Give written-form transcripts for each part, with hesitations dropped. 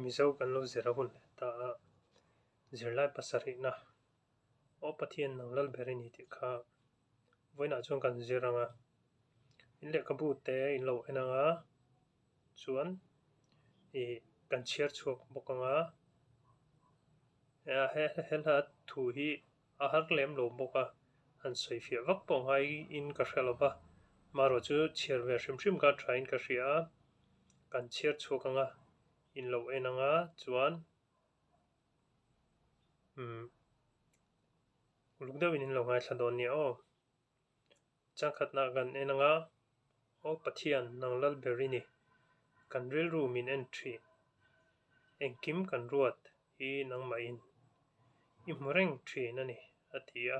Mizo kan lo zir a hun leh ta a, zirlai pasarihna Aw Pathian nang lal ber i ni tih kha vawiinah chuan kan zir ang a, in lehkhabu te in lo en ang a, chuan ih kan chhiar chhuak bawk ang a, he hla thu hi a har lem lo bawk a, han sawi fiah vak pawh ngaiin ka hre lo va, marawh chu chhiar ve hrim hrim kha tha in ka hria a, kan chhiar chhuak ang a, in lo en ang a chuan umm uluk deuhin in lo ngaithla dawn nia aw. Changkhatna kan en ang a, Aw Pathian, nang lal ber i ni, kan rilru min en thin, engkim kan ruat hi nangmahin i hmu reng thin a ni, a ti a.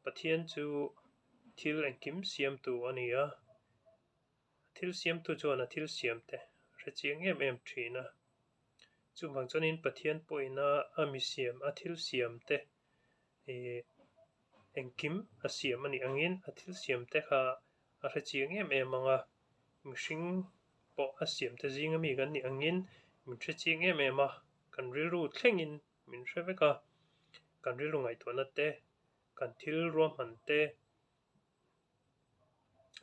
Pathian chu thil engkim siamtu a ni a, a thil siamtu chuan a thil siamte a hre chiang em em thin a. Chuvang chuanin Pathian pawhin a mi siam, a thil siamte Ih engkim a siam a nih angin a thil siam te kha a hre chiang em em ang a, mihring pawh a siam te zing ami kan nih angin min hre chiang em em a, kan rilru thlengin min hre vek a, kan rilru ngaihtuahna te, kan thil ruahman te,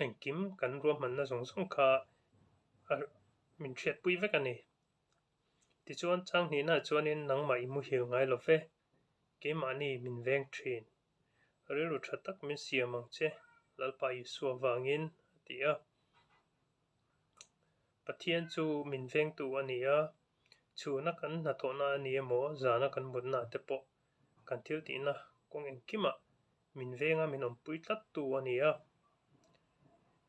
engkim kan ruahmanna zawng zawng kha a min hriatpui vek a ni. Tichuan changhnihnaah chuanin nangmah i muhil ngai lo ve, keimahni min veng thin. Rilru tha tak min siam ang che, Lalpa Isua vangin, a ti a. Pathian chu min vengtu a ni a, chhuna kan hnathawhna a ni emaw, zana kan mutnaah te pawh kan thil tihna kawng engkimah min venga min awmpui tlattu a ni a.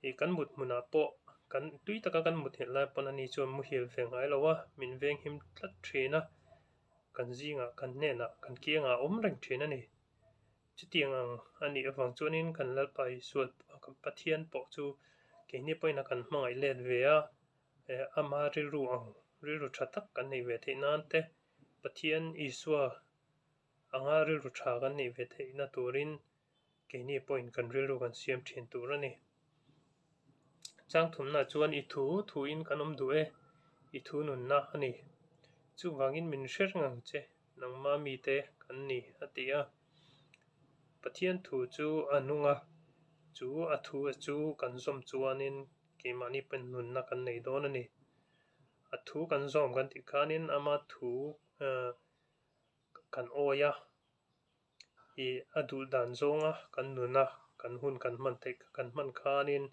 Ih kan mut hmunah pawh kan tui taka kan mut nghelh lai pawn ani chuan muhil ve ngai lo a, min venghim tlat thin a, kan zingah kan hnenah kan kiangah a awm reng thin a ni. Chutiang ang a nih avang chuanin kan Lalpa Isua kan Pathian pawh chu keini pawhin a kan hmangaih let ve a, ama rilru ang rilru tha tak kan neih ve theih nan te Pathian Isua anga rilru tha kan neih ve theihna turin keini pawhin kan rilru kan siam thin tur a ni. Changthumna chuan i thu thuin kan awm duh e, i thu nunna a ni. Chuvangin min hre reng ang che, nangma mite kan ni, a ti a. Pathian thu chu a nung a, chu a thu chu kan zawm chuanin keimahni pawhin nunna kan nei dawn a ni. A thu kan zawm kan tih khanin ama thu kan awi a. Ih a duh dan zawnga kan nuna kan hun kan hman theih kan hman khanin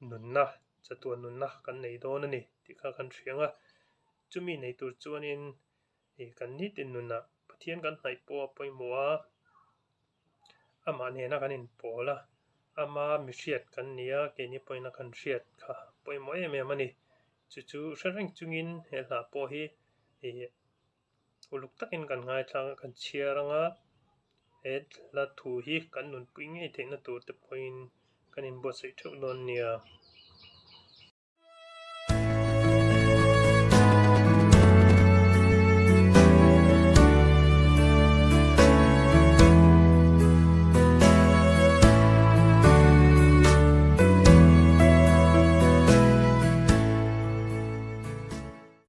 nunna chatuan nunna kan nei dawn a ni tih kha kan hria ang a. Chumi nei tur chuanin ih kan nitin nunah Pathian kan hnaih pawh a pawimawh a, amah nena kan inpawl a, ama mihriat kan ni a, keini pawhin a kan hriat kha pawimawh em em a ni. Chu chu hre reng chungin he hla pawh hi ih. Uluk takin kan ngaithla a, kan chhiar ang a, he hla thu hi kan nunpui ngei theihna tur te pawhin kan inbuatsaih theuh dawn nia.